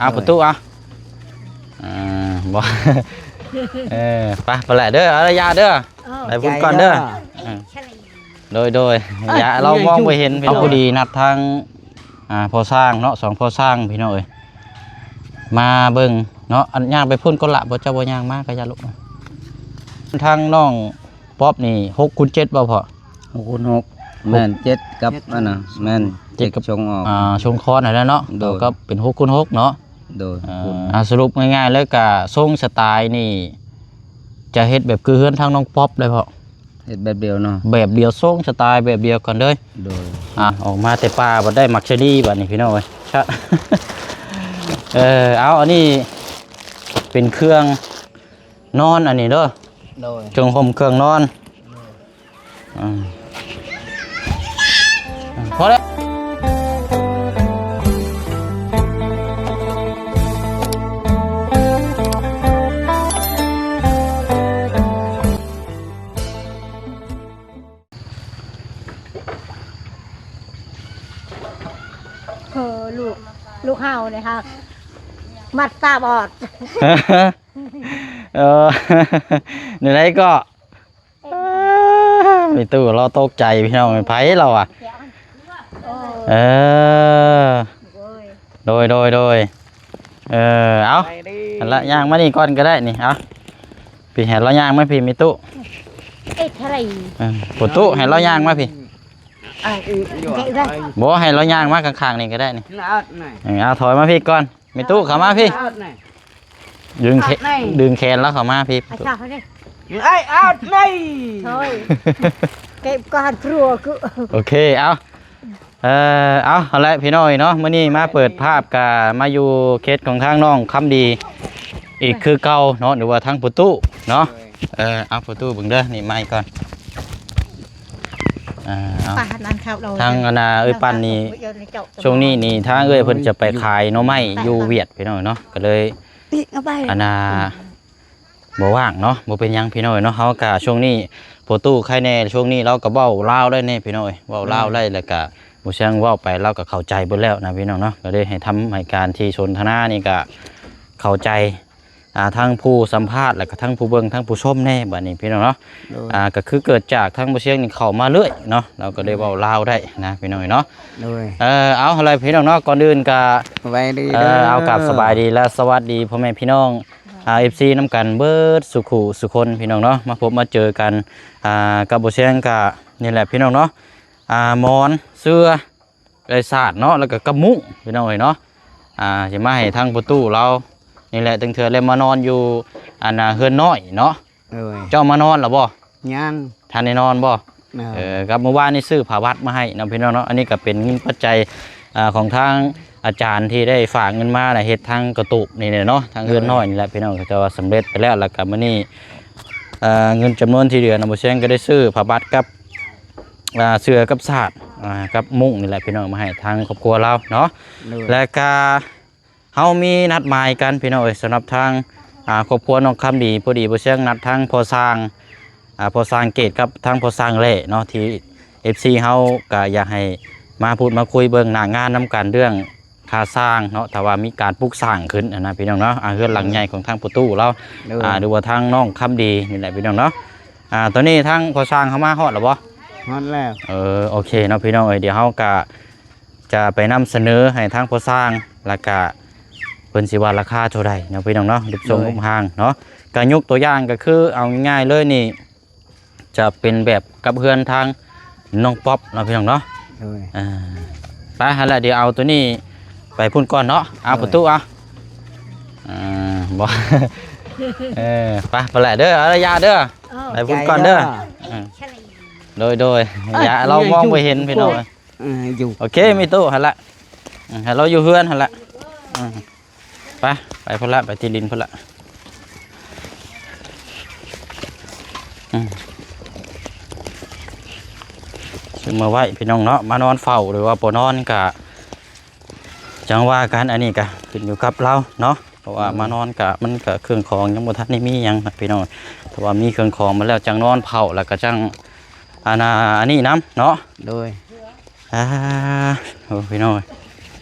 ເອົາ ໂດຍ ປະຕູ ເອົາ ອ່າ ບໍ່ ເອີ ໄປ ໄປແຫຼະເດີ ເອົາ ຢ່າເດີ ເອີ ໄປພຸ້ນກ່ອນເດີ ເອີ ໂດຍ ໂດຍ ເອີ ຢ່າ ລາວມອງບໍ່ເຫັນ ເອົາ ພີ່ນ້ອງ ພໍດີນັດທາງ ອ່າ ພໍ່ຊ່າງເນາະ ສອງພໍ່ຊ່າງ ພີ່ນ້ອງເອີຍ ມາເບິ່ງເນາະ ອັນ ຍ່າງໄປພຸ້ນກ່ອນລະ ບໍ່ ເຈົ້າບໍ່ຍ່າງມາກໍຢ່າລຸກ ທາງນ້ອງ ປັອບນີ້ ຫົກຄູນເຈັດບໍ່ພໍ່? ຫົກຄູນຫົກ ແມ່ນ ເຈັດກັບອັນນະ ແມ່ນ ເຈັດກັບ ເຈັດສົ່ງອອກ ອ່າ ສົ່ງຄອນຫັ້ນແຫຼະເນາະ ໂດຍ ກໍເປັນຫົກຄູນຫົກເນາະ ໂດຍ ອ່າ ສະຫຼຸບງ່າຍໆເລີຍ ກະຊົງສະໄຕນີ້ ຈະເຮັດແບບຄືເຮືອນທາງນ້ອງປັອບເລີຍພໍ່? ເຮັດແບບດຽວເນາະ ແບບດຽວ ຊົງສະໄຕແບບດຽວກັນເລີຍ ໂດຍ ອ່າ ອອກມາແຕ່ປ່າ ບັດໄດ້ໝາກຊະນີ ບັດນີ້ພີ່ນ້ອງເອີຍ ຊະ ເອີ ເອົາ ອັນນີ້ເປັນເຄື່ອງ ນອນອັນນີ້ເດີ ໂດຍ ເຄື່ອງຫົ່ມເຄື່ອງນອນ ໂດຍ ອືມ ພໍແລ້ວ ເອີ ລູກ ລູກເຮົານີ້ຫັ້ນ ມັດຕາບອດ ເອີ ແນວໃດກໍ ເອີ ມີຕູ້ລາວຕົກໃຈພີ່ນ້ອງ ເປັນໃຜລາວອະ ເອີ ໂດຍ ໂດຍ ໂດຍ ເອີ ເອົາ ຫັ້ນລະ ຍ່າງມານີ້ກ່ອນກໍໄດ້ນີ້ ເອົາ ພີ່ ໃຫ້ລາວຍ່າງມາພີ່ ມີຕູ້ ເອີ ປະຕູ ໃຫ້ລາວຍ່າງມາພີ່ ບໍ່ ໃຫ້ລາວຍ່າງມາຂ້າງໆນີ້ກໍໄດ້ນີ້ ເອີ ເອົາ ຖອຍມາພີ່ກ່ອນ ມີຕູ້ເຂົ້າມາພີ່ ດຶງແຂ- ດຶງແຂນລາວເຂົ້າມາພີ່ ເອີຍ ເອົາ ນີ້ ໂອ້ຍ ເກັບກ່ອນ ຄົວຄື ໂອເຄ ເອົາ ເອີ ເອົາ ເອົາແຫຼະພີ່ນ້ອງເນາະ ມື້ນີ້ມາເປີດພາບກະມາຢູ່ເຂດຂອງທາງນ້ອງຄຳດີອີກຄືເກົ່າເນາະ ຫຼືວ່າທາງປະຕູເນາະ ເອີ ເອົາ ປະຕູເບິ່ງເດີ ນີ້ໄມກ່ອນ ອ່າ ເອົາ ທາງອັນນ່າ ເອື້ອຍປັ້ນນີ້ ຊ່ວງນີ້ນີ້ທາງເອື້ອຍເພິ່ນຈະໄປຂາຍໜໍ່ໄມ້ຢູ່ຫວຽດພີ່ນ້ອງເນາະ ກໍເລີຍ ອັນນ່າ ບໍ່ວ່າງເນາະ ບໍ່ເປັນຫຍັງພີ່ນ້ອງເນາະ ເຮົາກະຊ່ວງນີ້ ປະຕູໃຄແດ່ ຊ່ວງນີ້ລາວກະເວົ້າລາວໄດ້ແດ່ພີ່ນ້ອງເອີຍ ເວົ້າລາວໄດ້ ແລ້ວກະບໍ່ເຊີງເວົ້າໄປລາວກະເຂົ້າໃຈເບິດແລ້ວນະພີ່ນ້ອງເນາະ ກໍເລີຍໃຫ້ທຳໃຫ້ການທີ່ສົນທະນານີ້ກະເຂົ້າໃຈ ອ່າ ທັງຜູ້ສຳພາດ ແລ້ວກະທັງຜູ້ເບິ່ງ ທັງຜູ້ຊົມແດ່ ບາດນີ້ພີ່ນ້ອງເນາະ ໂດຍ ອ່າ ກໍຄືເກີດຈາກທາງບໍ່ຊຽງນີ້ເຂົ້າມາເລື້ອຍເນາະ ລາວກໍໄດ້ເວົ້າລາວໄດ້ນະພີ່ນ້ອງເນາະ ໂດຍ ເອີ ເອົາ ຫັ້ນລະພີ່ນ້ອງເນາະ ກ່ອນອື່ນກະ ສະບາຍດີ ເອີ ເດີ ເອົາ ກາບສະບາຍດີ ແລະ ສະຫວັດດີພໍ່ແມ່ພີ່ນ້ອງ ອ່າ ເອັຟຊີ ນຳກັນເບິດສູ່ຄູ່ສູ່ຄົນພີ່ນ້ອງເນາະ ມາພົບມາເຈີກັນ ອ່າ ກັບບໍ່ຊຽງກະນີ້ແຫຼະພີ່ນ້ອງເນາະ ອ່າ ໝອນ ເສື່ອ ໄດ້ສາດເນາະ ແລ້ວກໍກັບມຸ້ງພີ່ນ້ອງເອີຍເນາະ ອ່າ ຊິມາໃຫ້ທາງປະຕູລາວນີ້ແຫຼະ ຕັ້ງເທື່ອແລ້ວມານອນຢູ່ ອັນນ່າ ເຮືອນນ້ອຍເນາະ ໂດຍ ເຈົ້າມານອນແລ້ວບໍ່? ຍັງ ທັນໄດ້ນອນບໍ່? ເອີ ກັບມື້ວານນີ້ຊື້ຜ້າວັດມາໃຫ້ນຳພີ່ນ້ອງເນາະ ອັນນີ້ກໍເປັນເງິນປັດໄຈ ອ່າ ຂອງທາງອາຈານທີ່ໄດ້ຝາກເງິນມານະ ເຮັດທາງກະຕູບນີ້ແຫຼະເນາະ ທາງເຮືອນນ້ອຍນີ້ແຫຼະພີ່ນ້ອງ ເຂົາເຈົ້າວ່າສຳເລັດໄປແລ້ວ ແລ້ວກໍມື້ນີ້ ເອີ ເງິນຈຳນວນທີ່ເຫຼືອນະ ບໍ່ຊຽງກໍໄດ້ຊື້ຜ້າບັດກັບ ອ່າ ເສື້ອກັບສາດ ອ່າ ກັບມຸ້ງນີ້ແຫຼະພີ່ນ້ອງ ມາໃຫ້ທາງຄອບຄົວລາວເນາະ ໂດຍ ແລ້ວກະເຮົາມີນັດໝາຍກັນພີ່ນ້ອງເອີຍ ສຳລັບທາງ ອ່າ ຄອບຄົວນ້ອງຄຳດີ ພໍດີບໍ່ຊຽງນັດທາງພໍ່ຊ່າງ ອ່າ ພໍ່ຊ່າງເກດກັບທາງພໍ່ຊ່າງແຫຼ້ເນາະ ທີ່ ເອັຟຊີ ເຮົາກະຢາກໃຫ້ມາພູດມາຄຸຍເບິ່ງໜ້າງານນຳກັນເລື່ອງ ຄ່າສ້າງເນາະ ຖ້າວ່າມີການປຸກສ້າງຂຶ້ນຫັ້ນນະພີ່ນ້ອງເນາະ ອ່າ ເຮືອນຫຼັງໃຫຍ່ຂອງທາງປະຕູລາວ ໂດຍ ອ່າ ຫຼືວ່າທາງນ້ອງຄຳດີນີ້ແຫຼະພີ່ນ້ອງເນາະ ອ່າ ຕອນນີ້ທາງພໍ່ຊ່າງເຮົາມາຮອດແລ້ວບໍ່? ຮອດແລ້ວ ເອີ ໂອເຄເນາະພີ່ນ້ອງເອີຍ ດຽວເຮົາກະຈະໄປນຳສະເໜີໃຫ້ທາງພໍ່ຊ່າງ ແລ້ວກະເພິ່ນຊິວ່າລາຄາເທົ່າໃດເນາະພີ່ນ້ອງເນາະ ຮູບຊົງ ໂດຍ ຮູບຮ່າງເນາະ ກະຍົກຕົວຢ່າງກະຄືເອົາງ່າຍໆເລີຍນີ້ ຈະເປັນແບບກັບເຮືອນທາງນ້ອງປັອບເນາະພີ່ນ້ອງເນາະ ໂດຍ ອ່າ ໄປຫັ້ນແຫຼະ ດຽວເອົາໂຕນີ້ໄປພຸ້ນກ່ອນເນາະ ເອົາ ໂດຍ ປະຕູເອົາ ອ່າ ບໍ່ ເອີ ໄປ ໄປແຫຼະເດີ ເອົາ ຢ່າເດີ ເອີ ໄປພຸ້ນກ່ອນເດີ ເອີ ໂດຍ ໂດຍ ເອີ ຢ່າ ລາວມອງບໍ່ເຫັນພີ່ນ້ອງ ເອີ ຢູ່ ໂອເຄ ມີຕູ້ຫັ້ນແຫຼະ ເອີ ໃຫ້ລາວຢູ່ເຮືອນຫັ້ນແຫຼະ ເອີ ໄປ ໄປພຸ້ນລະ ໄປທີ່ດິນພຸ້ນລະ ອືມ ຊື້ມາໄວ້ພີ່ນ້ອງເນາະ ມານອນເຝົ້າ ຫຼືວ່າບໍ່ນອນກະຈັ່ງວ່າກັນ ອັນນີ້ກະຂຶ້ນຢູ່ກັບລາວເນາະ ເພາະວ່າ ອືມ ມານອນກະ ມັນກະເຄື່ອງຂອງຍັງບໍ່ທັນໄດ້ມີຫຍັງນະພີ່ນ້ອງ ຖ້າວ່າມີເຄື່ອງຂອງມາແລ້ວຈັ່ງນອນເຝົ້າ ແລ້ວກະຈັ່ງ ອັນນ່າ ອັນນີ້ນຳເນາະ ໂດຍ ອ່າ ໂອ້ ພີ່ນ້ອງເອີຍ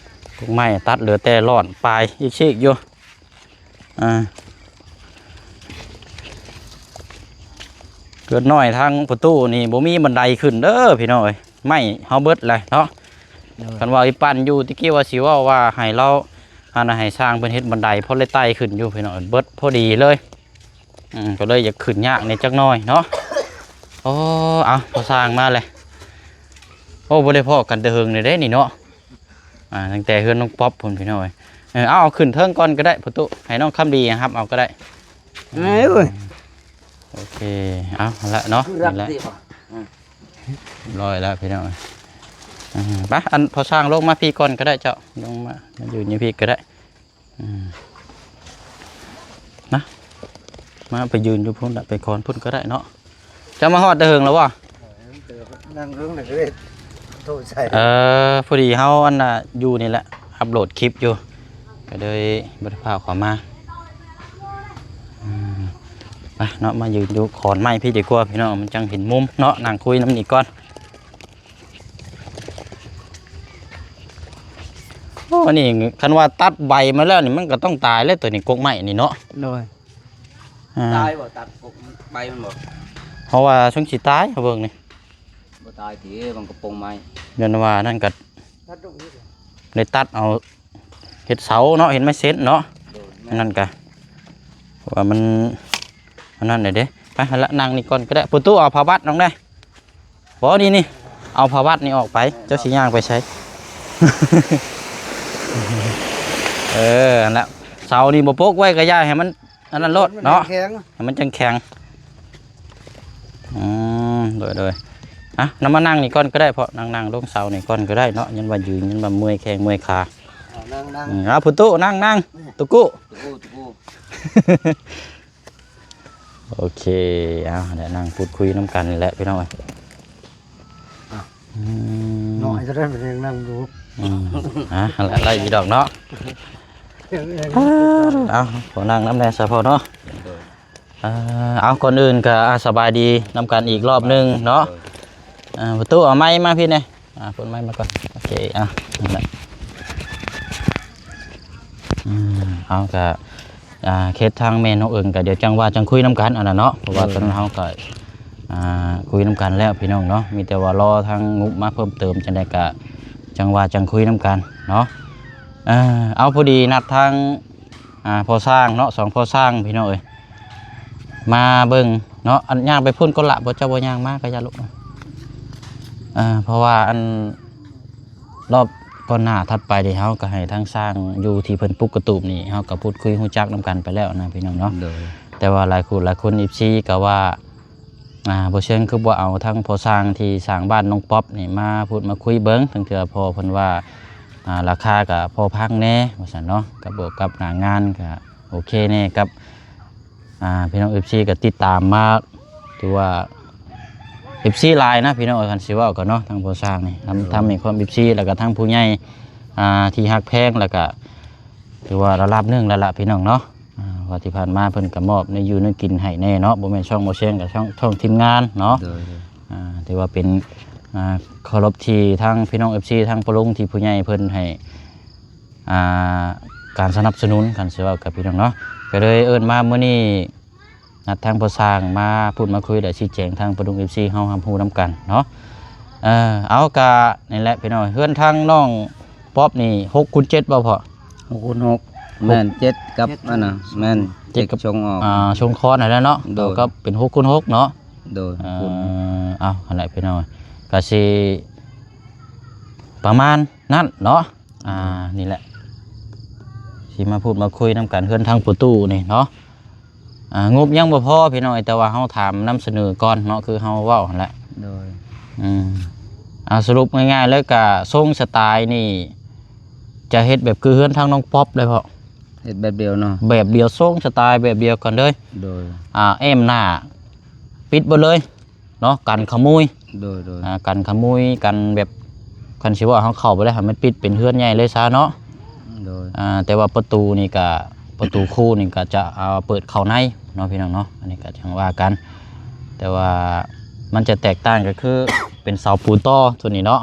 ໄມ້ຕັດເຫຼືອແຕ່ລ້ອນປາຍອີກຊີກຢູ່. ອ່າ ເຮືອນນ້ອຍທາງປະຕູນີ້ບໍ່ມີບັນໄດຂຶ້ນເດີພີ່ນ້ອງເອີຍ, ໄມ້ເຮົາເບິດແລ້ວເນາະ. ໂດຍ ຄັນວ່າອີປັ່ນຢູ່ຕະກີ້ວ່າຊິເວົ້າວ່າໃຫ້ລາວ ອັນນັ້ນ ໃຫ້ຊ່າງເພິ່ນເຮັດບັນໄດພໍໄດ້ໄຕ່ຂຶ້ນຢູ່ພີ່ນ້ອງ, ເບິດພໍດີເລີຍ. ອືມ ກໍເລີຍຢາກຂຶ້ນຍາກແດ່ຈັກໜ້ອຍເນາະ. ໂອ້ ເອົາ ພໍຊ່າງມາແລ້ວ. ໂອ້ ບໍ່ໄດ້ພໍ້ກັນແຕ່ເຫິງແລ້ວເດ້ນີ້ເນາະ. ອ່າ ຕັ້ງແຕ່ເຮືອນນ້ອງປັອບພຸ້ນພີ່ນ້ອງເອີຍ. ເອີ ເອົາ ເອົາຂຶ້ນເທິງກ່ອນກໍໄດ້ປະຕູ, ໃຫ້ນ້ອງຄຳດີຮັບເອົາກໍໄດ້. ເອີຍ ໂອເຄ ເອົາ ຫັ້ນລະເນາະ ນີ້ແຫຼະ ຮຽບຮ້ອຍແລ້ວພີ່ນ້ອງ. ອືມ ໄປ ອັນ ພໍຊ່າງລົງມາພີ້ກ່ອນກໍໄດ້ເຈົ້າ, ລົງມາ ມາຢູ່ນີ້ພີ້ກໍໄດ້. ອືມ ນະ ມາໄປຢືນຢູ່ພຸ້ນລະ ໄປຄອນພຸ້ນກໍໄດ້ເນາະ. ເຈົ້າມາຮອດແຕ່ເຫິງແລ້ວບໍ່? ນັ່ງເບິ່ງນະ ກໍເລີຍໂທໃສ່. ເອີ ພໍດີເຮົາ ອັນນ່າ ຢູ່ນີ້ແຫຼະ ອັບໂຫຼດຄລິບຢູ່ ກໍເລີຍບໍ່ໄດ້ພາເຂົ້າມາ. ອືມ ໄປເນາະ ມາຢືນຢູ່ຂອນໄມ້ພີ້ດີກວ່າພີ່ນ້ອງ, ມັນຈັ່ງເຫັນມຸມເນາະ, ນັ່ງຄຸຍນຳນີ້ກ່ອນ. ໂອ້ ອັນນີ້ຄັນວ່າຕັດໃບມາແລ້ວນີ້ ມັນກໍຕ້ອງຕາຍແລ້ວ ຕົວນີ້ ກົກໄມ້ນີ້ເນາະ. ໂດຍ ອ່າ ຕາຍບໍ່? ຕັດກົກໃບມັນບໍ່? ເພາະວ່າຊ່ວງຊິຕາຍ ເຮົາເບິ່ງນີ້ ບໍ່ຕາຍຕິ ມັນກໍປົງໄມ້ ຍ້ອນວ່ານັ້ນກໍ ຕັດລົງນີ້ ໄດ້ຕັດເອົາ ເຮັດເສົາເນາະ ເຮັດໄມ້ເຊັນເນາະ. ໂດຍ ແມ່ນ ອັນນັ້ນກະ ເພາະວ່າມັນ ອັນນັ້ນແຫຼະເດ້. ໄປ ຫັ້ນລະ ນັ່ງນີ້ກ່ອນກໍໄດ້. ປະຕູ ເອົາຜ້າບັດນ້ອງແດ່. ບໍ່ ນີ້ ນີ້ ເອົາຜ້າບັດນີ້ອອກໄປ. ເຈົ້າຊິຍ່າງໄປໃສ? ເອີ ຫັ້ນລະ ເສົານີ້ບໍ່ປົກໄວ້ກໍຢ່າໃຫ້ມັນ ອັນນັ້ນໂລດເນາະ ໃຫ້ມັນແຂງ ໃຫ້ມັນຈັ່ງແຂງ. ອືມ ໂດຍ ໂດຍ ອ່ະ ນຳມານັ່ງນີ້ກ່ອນກໍໄດ້ ເພາະນັ່ງ ນັ່ງລົງເສົານີ້ກ່ອນກໍໄດ້ເນາະ, ຍັນວ່າຢືນ ຍັນວ່າເມື່ອຍແຂ້ງເມື່ອຍຂາ. ອ່າ ນັ່ງ ນັ່ງ ອືມ ເອົາ ປະຕູ ນັ່ງ ນັ່ງ ຕຸກຸ ຕຸກຸ ຕຸກຸ. ໂອເຄ ເອົາ ແລະ ນັ່ງພູດຄຸຍນຳກັນນີ້ແຫຼະພີ່ນ້ອງເອີຍ. ອືມ ນ້ອຍຈະໄດ້ໄປນັ່ງດູ. ອືມ ອ່ະ ຫັ້ນລະ ໄດ້ຢູ່ດອກເນາະ. ເອົາ ຂໍນັ່ງນຳແດ່ຊະພໍ່ເນາະ. ໂດຍ ເອີ ເອົາ ກ່ອນອື່ນກໍ ອ່າ ສະບາຍດີນຳກັນອີກລອບໜຶ່ງເນາະ. ໂດຍ ອ່າ ປະຕູ ເອົາໄມມາພີ້ແດ່. ອ່າ ເປີດໄມມາກ່ອນ. ໂອເຄ ອ່ະ ນັ້ນແຫຼະ. ອືມ ເອົາ ກະ ອ່າ ເຂດທາງແມ່ນ້ອງເອີງກະ ດຽວຈັ່ງວ່າຈັ່ງຄຸຍນຳກັນ ອັນນັ້ນເນາະ, ເພາະວ່າ ໂດຍ ຕອນນັ້ນເຮົາກະ ອ່າ ຄຸຍນຳກັນແລ້ວພີ່ນ້ອງເນາະ, ມີແຕ່ວ່າລໍທາງງົບມາເພີ່ມເຕີມ, ຈັ່ງໃດກະຈັ່ງວ່າຈັ່ງຄຸຍນຳກັນເນາະ. ເອີ ເອົາ ພໍດີນັດທາງ ອ່າ ພໍ່ຊ່າງເນາະ, ສອງພໍ່ຊ່າງພີ່ນ້ອງເອີຍ ມາເບິ່ງເນາະ. ອັນ ຍ່າງໄປພຸ້ນກ່ອນລະ, ບໍ່ ເຈົ້າບໍ່ຍ່າງມາກໍຢ່າລຸກ. ເອີ ເພາະວ່າອັນ ລອບກ່ອນໜ້າຖັດໄປນີ້ ເຮົາກໍໃຫ້ທາງຊ່າງຢູ່ທີ່ເພິ່ນປຸກກະຕູບນີ້ ເຮົາກໍພູດຄຸຍຮູ້ຈັກນຳກັນໄປແລ້ວນະພີ່ນ້ອງເນາະ. ໂດຍ ແຕ່ວ່າຫຼາຍຄູ່ຫຼາຍຄົນ ເອັຟຊີ ກໍວ່າ ອ່າ ບໍ່ເຊີງຄືບໍ່ເອົາທັງພໍ່ຊ່າງທີ່ສ້າງບ້ານນ້ອງປັອບນີ້ມາພູດມາຄຸຍເບິ່ງ, ທັງເທື່ອພໍ່ເພິ່ນວ່າ ອ່າ ລາຄາກໍພໍຟັງແດ່ວ່າຊັ້ນເນາະ, ກໍບວກກັບໜ້າງານກໍໂອເຄແດ່ກັບ ອ່າ ພີ່ນ້ອງ ເອັຟຊີ ກໍຕິດຕາມມາ ຖືວ່າ ເອັຟຊີ ຫຼາຍນະພີ່ນ້ອງເອີຍ, ຄັນຊິເວົ້າກໍເນາະ, ທັງພໍ່ຊ່າງນີ້ ທັງ ໂດຍ ທັງແມ່ຄວາມ ເອັຟຊີ ແລ້ວກໍທັງຜູ້ໃຫຍ່ ອ່າ ທີ່ຮັກແພງ ແລ້ວກໍຖືວ່າລະດັບໜຶ່ງແລ້ວລະພີ່ນ້ອງເນາະ. ອ່າ ວ່າທີ່ຜ່ານມາເພິ່ນກໍມອບແນວຢູ່ແນວກິນໃຫ້ແດ່ເນາະ, ບໍ່ແມ່ນຊ່ອງບໍ່ແຊງ ກໍຊ່ອງ ຊ່ອງທີມງານເນາະ. ໂດຍ ໂດຍ ອ່າ ຖືວ່າເປັນ ອ່າ ເຄົາລົບທີ່ທາງພີ່ນ້ອງ ເອັຟຊີ ທາງພໍ່ລຸງທີ່ຜູ້ໃຫຍ່ເພິ່ນໃຫ້ ອ່າ ການສະໜັບສະໜູນ ຄັນຊິເວົ້າກັບພີ່ນ້ອງເນາະ, ກໍເລີຍເອີ້ນມາມື້ນີ້ ນັດທາງພໍ່ຊ່າງມາພູດມາຄຸຍ ແລະ ຊີ້ແຈງທາງປະດຸງ ເອັຟຊີ ເຮົາຮັບຮູ້ນຳກັນເນາະ. ເອີ ເອົາ ກະນີ້ແຫຼະພີ່ນ້ອງ, ເຮືອນທາງນ້ອງປັອບນີ້ ຫົກຄູນເຈັດບໍ່ພໍ່? ຫົກຄູນຫົກ ແມ່ນ ເຈັດກັບ ເຈັດ ອັນນ່ະ ແມ່ນ ເຈັດກັບ ເຈັດຊົງອອກ ອ່າ ຊົງຄອນຫັ້ນແຫຼະເນາະ. ໂດຍ ກໍເປັນຫົກຄູນຫົກເນາະ. ໂດຍ ເອີ ເອົາ ຫັ້ນແຫຼະພີ່ນ້ອງ, ກະຊິປະມານນັ້ນເນາະ. ອ່າ ນີ້ແຫຼະ ຊິມາພູດມາຄຸຍນຳກັນ ເຮືອນທາງປະຕູນີ້ເນາະ. ອ່າ ງົບຍັງບໍ່ພໍພີ່ນ້ອງ, ແຕ່ວ່າເຮົາຖາມນຳສະເໜີກ່ອນເນາະ, ຄືເຮົາເວົ້າຫັ້ນແຫຼະ. ໂດຍ ອືມ ອ່າ ສະຫຼຸບງ່າຍໆເລີຍ ກະຊົງສະໄຕນີ້ ຈະເຮັດແບບຄືເຮືອນທາງນ້ອງປັອບໄດ້ບໍ່? ເຮັດແບບດຽວເນາະ, ແບບດຽວ ຊົງສະໄຕແບບດຽວກັນເລີຍ. ໂດຍ ອ່າ ແອ້ມໜ້າປິດເບິດເລີຍ ເນາະ ກັນຂະໂມຍ. ໂດຍ ໂດຍ ອ່າ ກັນຂະໂມຍ ກັນແບບ ຄັນຊິວ່າເຮົາເຂົ້າໄປແລ້ວ ໃຫ້ມັນປິດເປັນເຮືອນໃຫຍ່ເລີຍຊະເນາະ. ໂດຍ ອ່າ ແຕ່ວ່າປະຕູນີ້ກະ ປະຕູຄູ່ນີ້ກະຈະເອົາເປີດເຂົ້າໃນເນາະ ພີ່ນ້ອງເນາະ, ອັນນີ້ກະຈັ່ງວ່າກັນ. ແຕ່ວ່າມັນຈະແຕກຕ່າງກໍຄືເປັນເສົາປູຕໍ່ຕົວນີ້ເນາະ.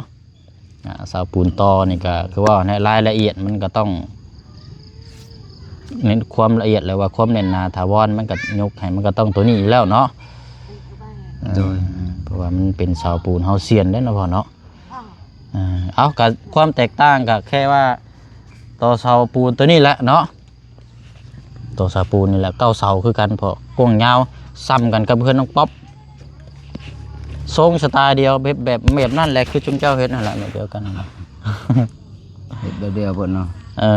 ອ່າ ເສົາປູນຕໍ່ນີ້ກໍຄືວ່າແນະ ລາຍລະອຽດມັນກໍຕ້ອງ ເນັ້ນຄວາມລະອຽດ ຫຼືວ່າຄວາມແໜ້ນໜາຖາວອນ ມັນກໍຍົກໃຫ້ ມັນກໍຕ້ອງໂຕນີ້ຢູ່ແລ້ວເນາະ. ໂດຍ ເອີ ເພາະວ່າມັນເປັນເສົາປູນເຮົາຊຽນເດ້ເນາະພໍ່ເນາະ. ເອີ ເອົາ ກໍຄວາມແຕກຕ່າງກໍແຄ່ວ່າຕໍ່ເສົາປູນໂຕນີ້ແຫຼະເນາະ. ຕໍ່ເສົາປູນນີ້ແຫຼະ ເກົ້າເສົາຄືກັນ ເພາະກວ້າງຍາວສ່ຳກັນກັບເຮືອນນ້ອງປັອບ ຊົງສະຕາຍດຽວ ແບບ ແບບ ແບບນັ້ນແຫຼະ ຄືຈຸມເຈົ້າເຮັດນັ້ນແຫຼະ ແບບດຽວກັນນັ້ນແຫຼະ ເຮັດແບບດຽວເພິ່ນເນາະ. ເອີ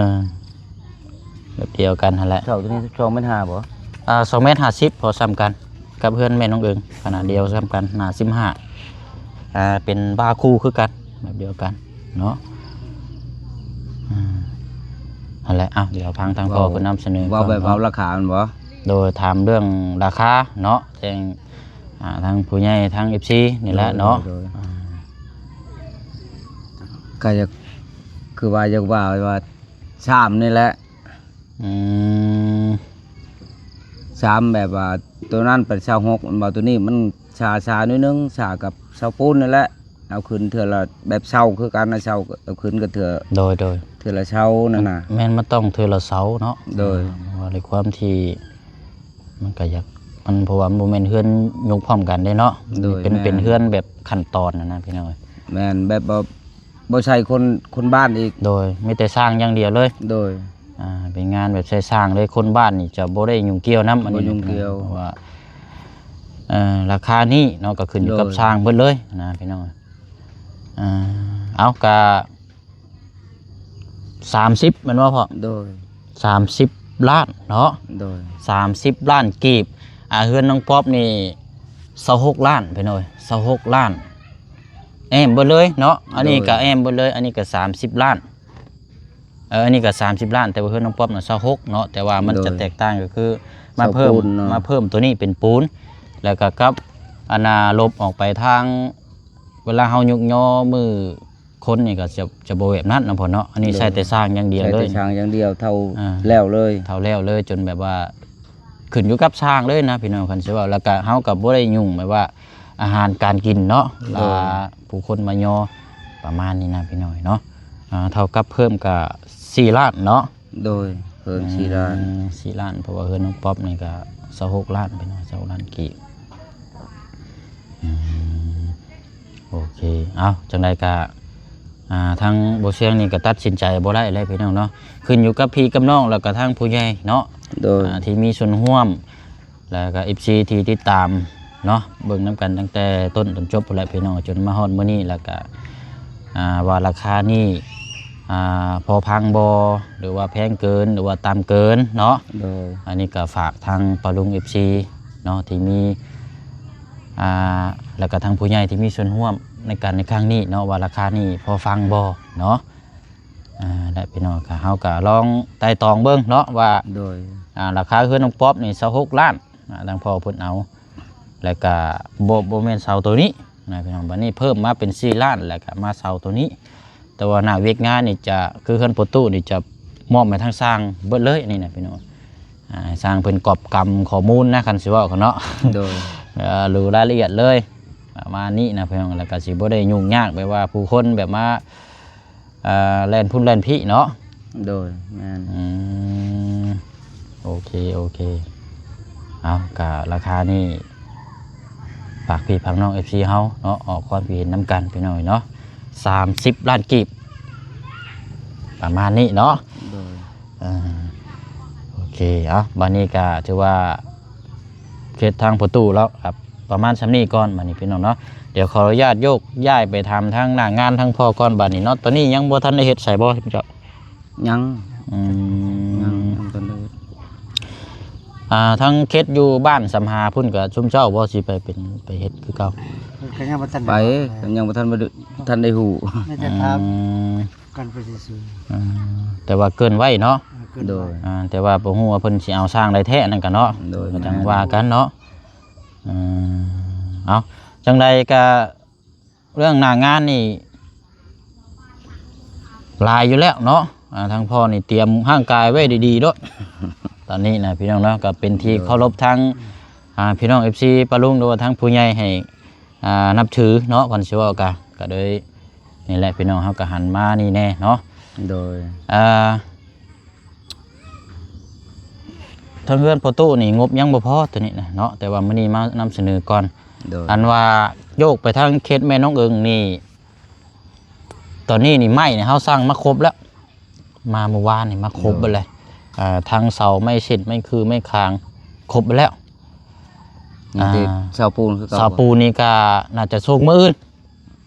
ແບບດຽວກັນຫັ້ນແຫຼະ. ເສົາຕົວນີ້ສອງແມັດຫ້າບໍ່? ອ່າ ສອງແມັດຫ້າສິບ ພໍສ່ຳກັນ ກັບເຮືອນແມ່ນ້ອງເອີງ ຂະໜາດດຽວສ່ຳກັນ ໜາສິບຫ້າ ອ່າ ເປັນບາຄູ່ຄືກັນ ແບບດຽວກັນເນາະ. ອ່າ ຫັ້ນແຫຼະ ເອົາ ດຽວຟັງທາງພໍ່ເພິ່ນນຳສະເໜີ ເວົ້າແບບ ເວົ້າລາຄາມັນບໍ່? ໂດຍ ຖາມເລື່ອງລາຄາເນາະ ແຈ້ງ ອ່າ ທາງຜູ້ໃຫຍ່ ທາງ ເອັຟຊີ ນີ້ແຫຼະເນາະ. ໂດຍ ໂດຍ ອ່າ ກໍຢາກ ຄືວ່າຢາກວ່າ ວ່າຊາມນີ້ແຫຼະ. ອືມ ຊາມແບບວ່າ ໂຕນັ້ນເປັນຊາວຫົກ ແມ່ນບໍ່? ໂຕນີ້ມັນຊາ ຊາໜ້ອຍໜຶ່ງ ຊາກັບເສົາປູນນີ້ແຫຼະ. ເອົາຂຶ້ນເທື່ອລະ ແບບເສົາຄືກັນນະ ເສົາ ເອົາຂຶ້ນກໍເທື່ອ ໂດຍ ໂດຍ ເທື່ອລະເສົານັ້ນນະ. ແມ່ນ ມັນຕ້ອງເທື່ອລະເສົາເນາະ. ໂດຍ ເພາະວ່າດ້ວຍຄວາມທີ່ມັນກໍຢາກ ມັນ ເພາະວ່າມັນບໍ່ແມ່ນເຮືອນຍົກພ້ອມກັນເດ້ເນາະ. ໂດຍ ເປັນ ແມ່ນ ເປັນເຮືອນແບບຂັ້ນຕອນຫັ້ນນະ ພີ່ນ້ອງເອີຍ. ແມ່ນ ແບບບໍ່ ບໍ່ໃຊ້ຄົນ ຄົນບ້ານອີກ. ໂດຍ ມີແຕ່ຊ່າງຢ່າງດຽວເລີຍ. ໂດຍ ອ່າ ເປັນງານແບບໃຊ້ຊ່າງເລີຍ ຄົນບ້ານນີ້ຈະບໍ່ໄດ້ຫຍຸ້ງກ່ຽວນຳ ອັນນີ້ ບໍ່ຫຍຸ້ງກ່ຽວ ເພາະວ່າ ເອີ ລາຄານີ້ເນາະ ກໍຂຶ້ນຢູ່ກັບ ໂດຍ ຊ່າງເບິດເລີຍນະ ພີ່ນ້ອງ. ອ່າ ເອົາ ກະສາມສິບແມ່ນບໍ່ພໍ່? ໂດຍ ສາມສິບລ້ານເນາະ. ໂດຍ ສາມສິບລ້ານກີບ. ອ່າ ເຮືອນນ້ອງປັອບນີ້ຊາວຫົກລ້ານ ພີ່ນ້ອງເອີຍ ຊາວຫົກລ້ານ ແອ້ມເບິດເລີຍເນາະ. ອັນນີ້ ໂດຍ ກໍແອ້ມເບິດເລີຍ ອັນນີ້ກໍສາມສິບລ້ານ. ເອີ ອັນນີ້ກໍສາມສິບລ້ານ ແຕ່ວ່າເຮືອນນ້ອງປັອບນະຊາວຫົກເນາະ. ແຕ່ວ່າມັນ ໂດຍ ຈະແຕກຕ່າງກໍຄືມາເພີ່ມ ເສົາປູນເນາະ ມາເພີ່ມຕົວນີ້ເປັນປູນ ແລ້ວກໍກັບອັນນ່າລົບອອກໄປທາງ ເວລາເຮົາຍົກຍໍມືຄົນນີ້ກໍຈະ ຈະບໍ່ແບບນັ້ນນະພໍ່ເນາະ. ອັນນີ້ ໂດຍ ໃຊ້ແຕ່ຊ່າງຢ່າງດຽວເລີຍ ໃຊ້ແຕ່ຊ່າງຢ່າງດຽວ ເທົ່າ ອ່າ ແລ້ວເລີຍ ເທົ່າແລ້ວເລີຍ ຈົນແບບວ່າຂຶ້ນຢູ່ກັບຊ່າງເລີຍນະ ພີ່ນ້ອງ ຄັນຊິເວົ້າ. ແລ້ວກໍເຮົາກໍບໍ່ໄດ້ຫຍຸ້ງແບບວ່າ ອາຫານການກິນເນາະ ໂດຍ ວ່າຜູ້ຄົນມາຍໍ ປະມານນີ້ນະ ພີ່ນ້ອງເນາະ. ອ່າ ເທົ່າກັບເພີ່ມກະສີ່ລ້ານເນາະ. ໂດຍ ເພີ່ມສີ່ລ້ານ ອືມ ສີ່ລ້ານ ເພາະວ່າເຮືອນນ້ອງປັອບນີ້ກະຊາວຫົກລ້ານ ພີ່ນ້ອງ ຊາວຫົກລ້ານກີບ. ອືມ ໂອເຄ ເອົາ ຈັ່ງໃດກະ ອ່າ ທາງບໍ່ຊຽງນີ້ກະຕັດສິນໃຈບໍ່ໄດ້ແລ້ວ ພີ່ນ້ອງເນາະ ຂຶ້ນຢູ່ກັບພີ່ກັບນ້ອງ ແລ້ວກະທາງຜູ້ໃຫຍ່ເນາະ. ໂດຍ ອ່າ ທີ່ມີສ່ວນຮ່ວມ ແລ້ວກໍ ເອັຟຊີ ທີ່ຕິດຕາມເນາະ ເບິ່ງນຳກັນຕັ້ງແຕ່ຕົ້ນຈົນຈົບພຸ້ນແຫຼະ ພີ່ນ້ອງ ຈົນມາຮອດມື້ນີ້. ແລ້ວກໍ ອ່າ ວ່າລາຄານີ້ ອ່າ ພໍຟັງບໍ່ ຫຼືວ່າແພງເກີນ ຫຼືວ່າຕ່ຳເກີນເນາະ. ໂດຍ ອັນນີ້ກໍຝາກທາງປ້າລຸງ ເອັຟຊີ ເນາະ ທີ່ມີ ອ່າ ແລ້ວກໍທາງຜູ້ໃຫຍ່ທີ່ມີສ່ວນຮ່ວມໃນການໃນຄັ້ງນີ້ເນາະ ວ່າລາຄານີ້ພໍຟັງບໍ່ເນາະ. ອ່າ ແລະ ພີ່ນ້ອງກໍ ເຮົາກໍລອງໄຕ່ຕອງເບິ່ງເນາະວ່າ ໂດຍ ອ່າ ລາຄາເຮືອນນ້ອງປັອບນີ້ຊາວຫົກລ້ານ ອ່າ ທາງພໍ່ເພິ່ນເອົາ ແລ້ວກໍບໍ່ ບໍ່ແມ່ນເສົາໂຕນີ້ນະ ພີ່ນ້ອງ. ບັດນີ້ເພີ່ມມາເປັນສີ່ລ້ານ ແລ້ວກໍມາເສົາໂຕນີ້. ແຕ່ວ່າໜ້າວຽກງານນີ້ຈະ ຄືເຮືອນພໍ່ຕູ້ນີ້ຈະມອບໃຫ້ທາງຊ່າງເບິດເລີຍ ອັນນີ້ນະ ພີ່ນ້ອງ. ອ່າ ໃຫ້ຊ່າງເພິ່ນກອບກຳຂໍ້ມູນນະ ຄັນຊິເວົ້າກັນເນາະ. ໂດຍ ເອີ ຮູ້ລາຍລະອຽດເລີຍ ປະມານນີ້ນະ ພີ່ນ້ອງ. ແລ້ວກໍຊິບໍ່ໄດ້ຫຍຸ້ງຍາກແບບວ່າຜູ້ຄົນແບບມາ ເອີ ແລ່ນພຸ້ນແລ່ນພີ້ເນາະ. ໂດຍ ແມ່ນ ອືມ ໂອເຄ ໂອເຄ. ເອົາ ກະລາຄານີ້ ຝາກພີ່ຝາກນ້ອງ ເອັຟຊີ ເຮົາເນາະ ອອກຄວາມຄິດເຫັນນຳກັນ ພີ່ນ້ອງເນາະ. ສາມສິບລ້ານກີບ ປະມານນີ້ເນາະ. ໂດຍ ເອີ ໂອເຄ. ເອົາ ບັດນີ້ກະຖືວ່າ ເຂດທາງປະຕູແລ້ວ ປະມານສ່ຳນີ້ກ່ອນ ບັດນີ້ພີ່ນ້ອງເນາະ. ດຽວຂໍອະນຸຍາດໂຍກຍ້າຍໄປຖາມທາງໜ້າງານທາງພໍ່ກ່ອນ ບັດນີ້ເນາະ. ຕອນນີ້ຍັງບໍ່ທັນໄດ້ເຮັດໃສບໍ່ ເຈົ້າ? ຍັງ ອືມ ຍັງ ຍັງບໍ່ທັນໄດ້ເຮັດ. ອ່າ ທາງເຂດຢູ່ບ້ານສຳຫາພຸ້ນ ກໍຊຸມເຈົ້າບໍ່ຊິໄປເປັນ ໄປເຮັດຄືເກົ່າ? ກໍຍັງບໍ່ທັນໄປ ໄດ້ ກໍຍັງບໍ່ທັນໄດ້ ທັນໄດ້ຮູ້ ມີແຕ່ຖາມ ອືມ ກັນໄປຊື່ໆ. ອ່າ ແຕ່ວ່າເກີ່ນໄວ້ເນາະ. ເອີ ເກີ່ນໄວ້ ໂດຍ ອ່າ ແຕ່ວ່າບໍ່ຮູ້ວ່າເພິ່ນຊິເອົາຊ່າງໃດແທ້ນັ້ນກະເນາະ. ໂດຍ ກໍຈັ່ງວ່າກັນເນາະ. ອືມ ເອົາ ຈັ່ງໃດກະເລື່ອງໜ້າງານນີ້ຫຼາຍຢູ່ແລ້ວເນາະ. ອ່າ ທາງພໍ່ນີ້ຕຽມຮ່າງກາຍໄວ້ດີໆໂລດ ຕອນນີ້ນະ ພີ່ນ້ອງເນາະ. ກໍເປັນທີ່ ໂດຍ ເຄົາລົບທາງ ອ່າ ພີ່ນ້ອງ ເອັຟຊີ ປ້າລຸງ ຫຼືວ່າທາງຜູ້ໃຫຍ່ໃຫ້ ອ່າ ນັບຖືເນາະ ກ່ອນຊິເວົ້າກະ ກໍໂດຍ ນີ້ແຫຼະພີ່ນ້ອງ ເຮົາກໍຫັນມານີ້ແດ່ເນາະ. ໂດຍ ອ່າ ທາງເຮືອນພໍ່ຕູ້ນີ້ງົບຍັງບໍ່ພໍຕົວນີ້ນະເນາະ ແຕ່ວ່າມື້ນີ້ມານຳສະເໜີກ່ອນ. ໂດຍ ອັນວ່າໂຍກໄປທາງເຂດແມ່ນ້ອງເອີງນີ້ ຕອນນີ້ນີ້ໄມ້ນີ້ເຮົາສັ່ງມາຄົບແລ້ວ ມາມື້ວານນີ້ມາຄົບເບິດເລີຍ. ໂດຍ ເອີ ທັງເສົາ ໄມ້ເສັ້ນ ໄມ້ຂື່ ໄມ້ຄາງ ຄົບເບິດແລ້ວ. ມີແຕ່ ອ່າ ເສົາປູນຄືເກົ່າ ເສົາປູນນີ້ກໍໜ້າຈະໂຊກມື້ອື່ນ